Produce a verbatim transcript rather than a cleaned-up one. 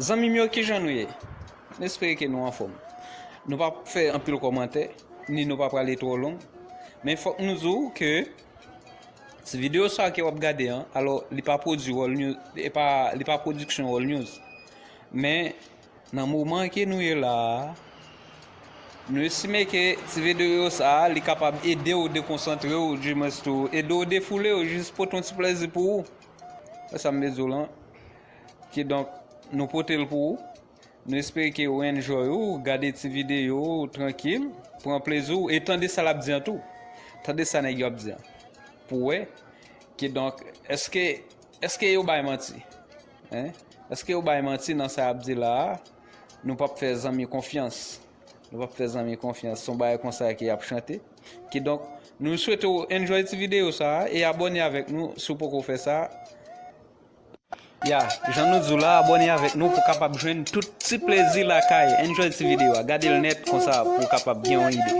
Zanmi m yo, kijan nou ye? M espere ke nou anfòm. Nou p ap fè anpil kòmantè, ni nou pa prale twò long. Men fòk nou di w ke ti videyo sa ke w ap gade an, alò, li pa pwodui World News, e pa, li pa pwodiksyon World News. Men, nan moman ke nou ye la a, nou estime ke ti videyo sa a, li kapab ede w dekonsantre w, di mwens tou, ede w defoule w, jis pote yon ti plezi pou ou. Se sa m vle di w lan. Kidonk, nou pote l pou ou. Nou espere ke w enjoy ou, gade ti videyo ou, trankil, pran plezi w, e tande sa l ap di an tou. Tande sa nèg yo ap di an. Pou w wè. Kidonk, èske, èske yo bay manti? Hein? Èske yo bay manti nan sa y ap di la a? Nou p ap fè zanmi konfyans. Nou p ap fè zanmi konfyans. Se yon bagay konsa ke y ap chante. Kidonk, nou swete w enjoy ti videyo sa a e abòne avèk nou si w poko fè sa. Ya, jan nou di w la, abòne avèk nou pou w kapab jwenn tout ti plezi lakay. Enjoy ti videyo a, gade l nèt konsa pou w kapab gen yon ide.